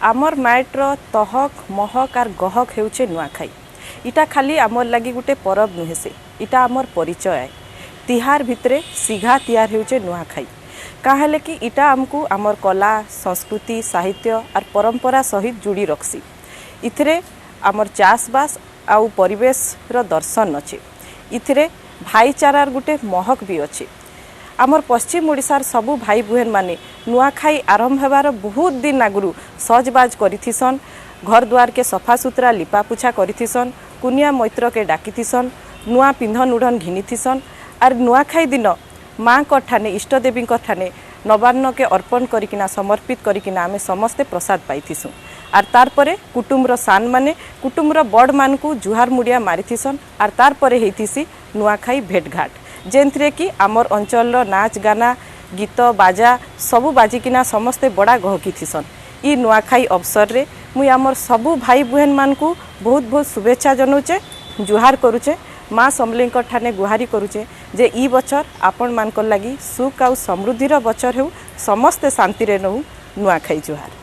ଆମର୍ ମାଏଟ୍ର ତହକ ମହକ ଆର୍ ଗହକ ହେଉଛେ ନୂଆଖାଇ। ଇଟା ଖାଲି ଆମର୍ ଲାଗି ଗୁଟେ ପରବ ନୁହେଁ ସେ, ଇଟା ଆମର୍ ପରିଚୟ ଆଏ। ତିହାର ଭିତରେ ସିଘା ତିହାର ହେଉଛେ ନୂଆଖାଇ। କାଁ ହେଲେ କି ଇଟା ଆମକୁ ଆମର୍ କଲା, ସଂସ୍କୃତି, ସାହିତ୍ୟ ଆର୍ ପରମ୍ପରା ସହିତ ଯୁଡ଼ି ରଖ୍ସି। ଇଥିରେ ଆମର୍ ଚାଷବାସ ଆଉ ପରିବେଶର ଦର୍ଶନ ଅଛେ। ଇଥିରେ ଭାଇଚାରାର ଗୁଟେ ମହକ ବି ଅଛେ। ଆମର୍ ପଶ୍ଚିମ ଓଡ଼ିଶାର ସବୁ ଭାଇ ବୁହେନ୍ ମାନେ ନୂଆଖାଇ ଆରମ୍ଭ ହେବାର ବହୁତ ଦିନ ଆଗରୁ ସଜବାଜ କରିଥିସନ୍, ଘର ଦ୍ୱାରକେ ସଫାସୁତରା ଲିପାପୁଛା କରିଥିସନ୍, କୁନିଆ ମୈତ୍ରକେ ଡାକିଥିସନ୍, ନୂଆ ପିନ୍ଧନ ଉଢ଼ନ ଘିନିଥିସନ୍ ଆର୍ ନୂଆଖାଇ ଦିନ ମାଙ୍କ ଠାନେ, ଇଷ୍ଟଦେବୀଙ୍କ ଠାନେ ନବାନ୍ନକେ ଅର୍ପଣ କରିକିନା, ସମର୍ପିତ କରିକିନା ଆମେ ସମସ୍ତେ ପ୍ରସାଦ ପାଇଥିସୁଁ। ଆର୍ ତାର୍ ପରେ କୁଟୁମ୍ବର ସାନ ମାନେ କୁଟୁମ୍ବର ବଡ଼ ମାନଙ୍କୁ ଜୁହାର ମୁଡ଼ିଆ ମାରିଥିସନ୍। ଆର୍ ତାର୍ ପରେ ହେଇଥିସି ନୂଆଖାଇ ଭେଟଘାଟ, ଯେନ୍ଥିରେ କି ଆମର୍ ଅଞ୍ଚଳର ନାଚ ଗାନା, ଗୀତ ବାଜା ସବୁ ବାଜିକିନା ସମସ୍ତେ ବଡ଼ା ଗହକିଥିସନ୍। ଇ ନୂଆଖାଇ ଅବସରରେ ମୁଇଁ ଆମର୍ ସବୁ ଭାଇ ବୁହେନ୍ ମାନଙ୍କୁ ବହୁତ ବହୁତ ଶୁଭେଚ୍ଛା ଜଣାଉଛେ, ଜୁହାର କରୁଛେ। ମା ସମଲେଇଙ୍କ ଠାନେ ଗୁହାରି କରୁଛେ ଯେ ଇ ବଛର ଆପଣମାନଙ୍କର ଲାଗି ସୁଖ ଆଉ ସମୃଦ୍ଧିର ବଛର ହେଉ, ସମସ୍ତେ ଶାନ୍ତିରେ ରହୁ। ନୂଆଖାଇ ଜୁହାର।